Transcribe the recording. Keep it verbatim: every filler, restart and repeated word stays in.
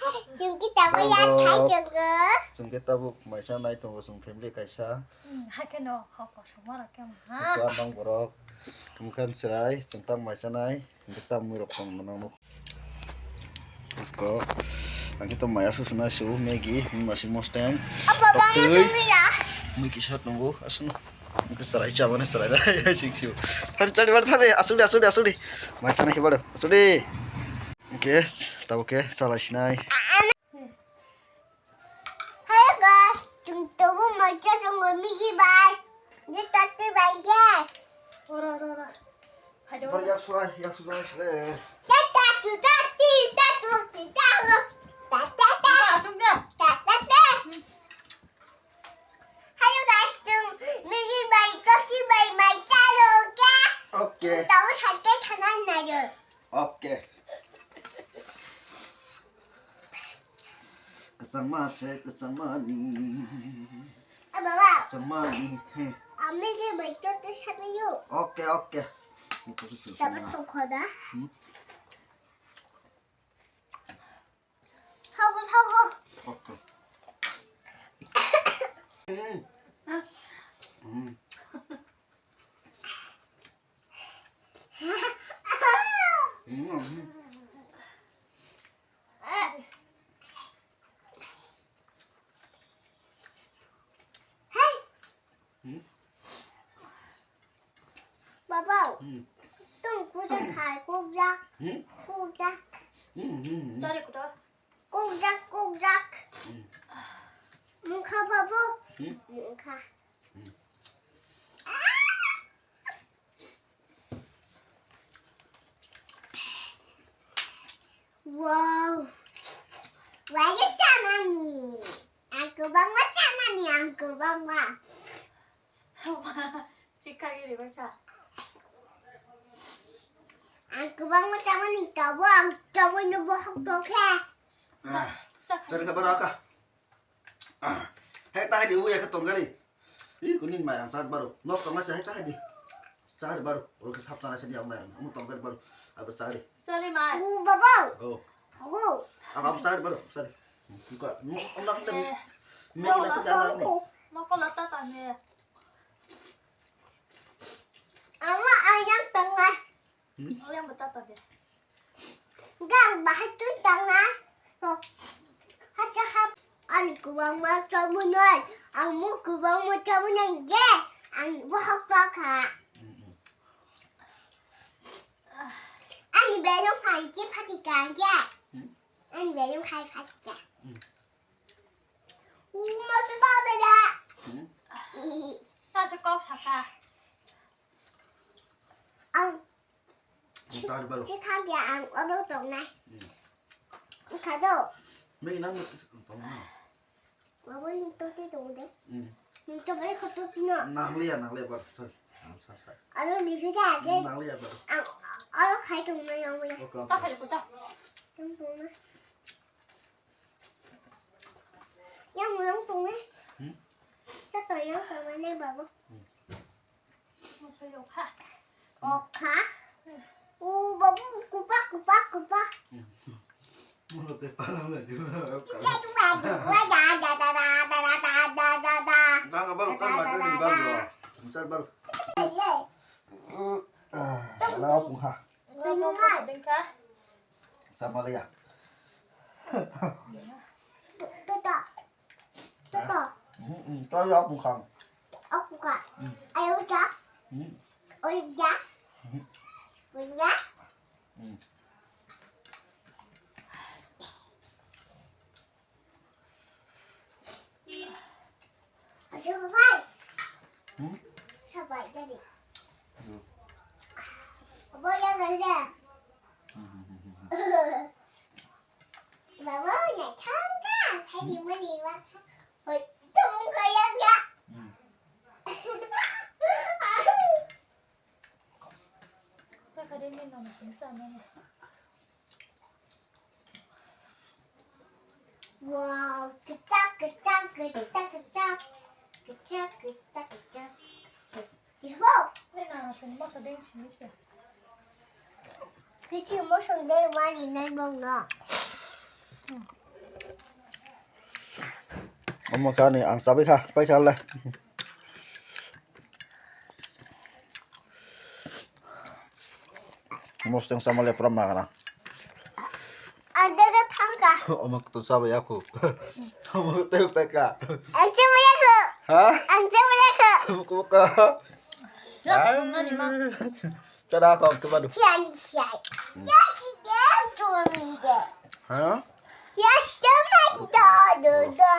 Chwng khe tabuk yak khai tongo. Chwng khe tabuk maisa nai tongo chwng family kaisa. Hmm, hai kheno hok kosom oro khe ma. Tua nang borok. Tungkhan chwrai chwng tang maisa nai. Hingke tamo rok tong nang nuk. Ko. Ang khe to maya susuna su Maggie, masi mosteng. Apa bang twi. Tong ya? Mui kisa tongo aswk. Hingke chwrai chabani chwrai rai sik siu. Thar chari bar thar de aswk de aswk de aswk de. Mai chana khe bado aswk de. Hingke tabo khe chalai sinai. Hello guys, chwng tabuk maisa tongo Maggie bai. Ni tati bai khe. Ora, ora, ora. Hai, ora. Yak surai, yak surai sile. Ta, ta, tu, ta, ti, ta, tu, ti, ta, ro. Ta, ta, ta. Ba, tum da. Ta, ta, ta. Hello guys, chwng Maggie bai, Koki bai maisa tongo khe. Okay. Tabuk sakhe thana nayo. Okay. Kwchangma se, kwchangmani. Ah, baba. Kwchangmani, he. Ami ke bai to te sabi yo. Okay, okay. Ito ko susu. Dapat na. Thok khoda. Hmm? Thogo, thogo. Okay. Hmm. Hmm. Hmm. Hmm. Baba, hmm. Tong kujak khai, kujak. Hmm? Kujak. Hmm, hmm, hmm. Sorry, kuda. Kujak, kujak. Hmm. Mungkha, babu. Hmm? Mungkha. Hmm. Wow. Wajak chanani. Ang kwbangma chanani, ang kwbangma. Sikha giri bai kha. Ang kwbangma chamani tabo ang chamani bohok tokhe. Ah, chari kha bara kha. Ah, hai ta hai di uya kha tongani. Ih, kuning mairang chat baru. Nok tongna se hai ta hai di. Chat baru. Oke sap tana se di mairang. Amu tongani baru. Apa chat di. Sorry, ma. Bu babo. Oh. Ago. Apa apa chat baru. Chat. Buka. Mo, om nak tem. Eh. Me nak jalan ni. Mau kalau tak tanya. Ama ayang tengah. Hmm? Oh, yang betul tadi. Gang bahai tu tengah. Hacha hap. Ani kubang ma chabu nai. Amu kubang ma chabu nai ge. Ang bohok ka kha. Hmm, hmm. Ani belong phai chi phati ka ge. Hmm? Ani belong khai phati ka. Hmm. Uma se ba be da. Hmm? Ta se kok saka. Ang Ang tari balo. Chikha dia ang odo tongnai. Hmm. Khado. Megi nang tong na. Babo ni to te tong de. Hmm. Ni to bai khoto tino. Nang liya, nang liya bar. Sar. Sar, sar. Alo ni phi da de. Nang liya bar. Ang alo khai tong na yang na. Okay, okay. Ta khai ko ta. Tong tong na. Yang ulang tong na. Hmm? Ta to yang tong na babo. Hmm. Masuk yuk ha. Okha. O babu kupa kupa kupa. Mulut te palang lagi. Kita cuma dua da da da da da da da da da. Tang baru kan baru ni baru. Misal baru. Iya. Ah, lau pung ha. Tengok. Sama lagi ya. Tuh, tuh, tuh. Toto. Hmm, hmm, to ya aku kang. Aku kang. Hmm. Ayo ja. Hmm. Oi ja. Hmm. Oi ja. Hmm. Ayo bye. Hmm? Sabai jadi. Ayo. Apa yang ada? Hmm, hmm, hmm, hmm, hmm. Baba, ya tangka, tadi mani wa. Hoi, tunggu ya ya. Hmm. Wow, ketak ketak ketak ketak ketak ketak. Iho. Kecil musuh deh wani nai bong no. Omo kha ni ang chabai kha, pai kha le. Mosteng sama le pura magana. Ang daga thangka. Omo to chabai aku. Omo to peka. Ang chabai aku. Ha? Ang chabai aku. Omo ko ka. Tada kau ke badu. Sian sian. Ya si de tu ni de. Ha? Ya sama kita dulu.